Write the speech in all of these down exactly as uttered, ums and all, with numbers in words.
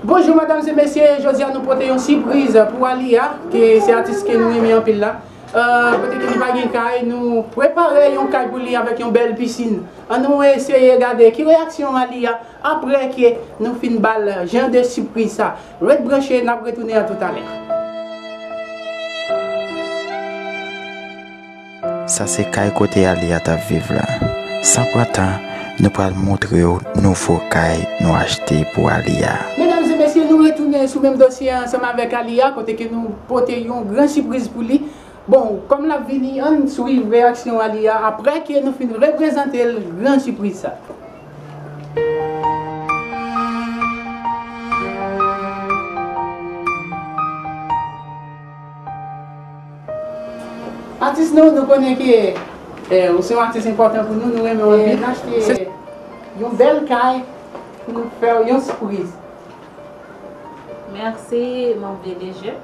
Bonjou, medam e mesye, jodi a nou pote yon sipriz pou Aliya, ke se atis ke nou renmen anpil la. Euh, kote ke li pa gen kay, nou prepare yon kay pou li avèk yon bèl pisin. Ann nou eseye gade ki reyaksyon Aliya apre ke nou fin ba l jan de sipriz sa. Ret branche, n ap retounen an toutalè. Sa se kay kote Aliya t ap viv la. San pran tan, nou pral montre w nouvo kay nou achte pou Aliya. Medam e mesye, nou retounen sou menm dosye a ansanm avèk Aliya, kote ke nou pote yon gran sipriz pou li. Bon, kòm l ap vini, ann swiv reyaksyon Aliya apre ke nou fin reprezante l gran sipriz sa. Atis nou, nou konnen ke, eh, ou se yon atis enpòtan pou nou, nou renmen w anpil. N achte yon bèl kay pou nou fè w yon sipriz. Mèsi, manm V D G.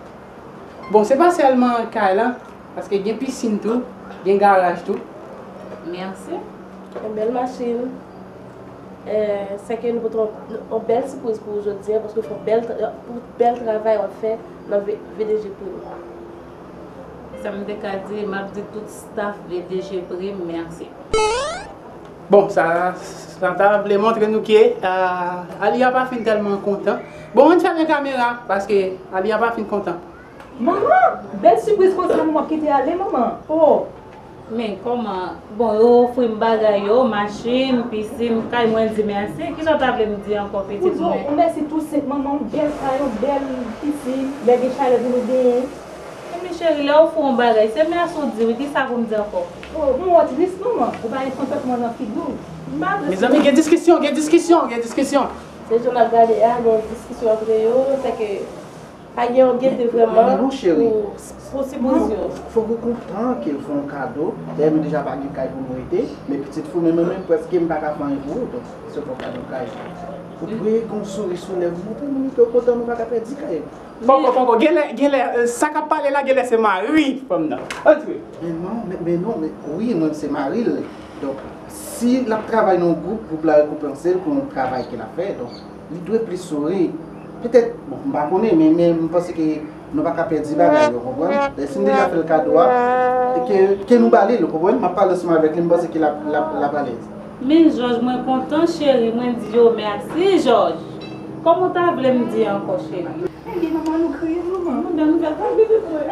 Bon, se pa sèlman kay la, paske gen pisin tou, gen garaj tou. Mèsi. Yon bèl machin. Eh, sèke nou pote yon, yon bèl sipriz pou ou jodi a, paske w fè yon bèl tra-, pou bèl travay w ap fè nan V-, V D G pou nou. Sa m te ka di, m ap di tout staff V D G Prime mèsi. Bon, sa, sa ta vle montre nou ke, ah, Aliya pa fin tèlman kontan. Bon, ann fèmen kamera, paske Aliya pa fin kontan. Manman, bèl sipriz konsa, manman, w ap kite ale, manman. Oh! Men kòman, bon, yo ofri m bagay yo, machin, pisin, kay, mwen di mèsi. Kisa w ta vle m di ankò, pitit mwen? Ou di yon mèsi tou senp, manman, yon bèl kay, yon bèl pisin, lè gen chalè pou nou genyen. Ebyen, cheri, lè yo ofri w yon bagay, se mèsi w di wi, kisa pou m di ankò? Oh, m wè w tris, manman. Ou pa gen kontantman nan figi w. M pa tris. Mezanmi, gen diskisyon, gen diskisyon, gen diskisyon. Se jan n ap gade a, gen diskisyon antre yo, sèke pa gen yon gete vrèman pou, pou sipriz yo. Non, cheri. Non, fòk ou kontan ke l fè yon kado. Dayè, nou deja pa gen kay pou nou rete, men pitit fi w, men mwen menm, prèske m pa ka fè anyen pou ou, donk, se fòk ou ba nou kay. Ou dwe gen yon souri sou lèv ou, montre moun ke w kontan, nou pa ka pèdi kay. Poko, poko. Genlè, genlè, euh, sa k ap pale la, genlè se mari fanm nan. Antre. Men non, men, men non, men wi, mwen se mari l. Donk, si l ap travay nan yon gwoup, gwoup la rekonpanse l pou yon travay ke l ap fè, donk, li dwe plis souri. Petèt, bon, m pa konnen, men, men m panse ke nou pa ka pèdi bagay yo, konprann? E si n deja fè l kado a, ke, ke nou ba li l, ou konprann? M ap pale ansanm avèk li, m panse ke l ap, l ap, l ap alèz. Men Jòj, mwen kontan, cheri, mwen di yo mèsi, Jòj. Kòman w ta vle m di ankò, cheri? Ebyen, manman, nou kriye, manman. Manman, nou fè sa, pitit mwen.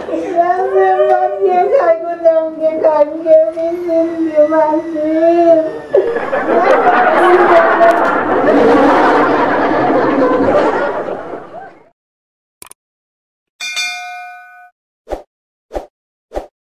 Lè se m pa t gen kay, kounye a m gen kay, m gen pisin, m gen machin.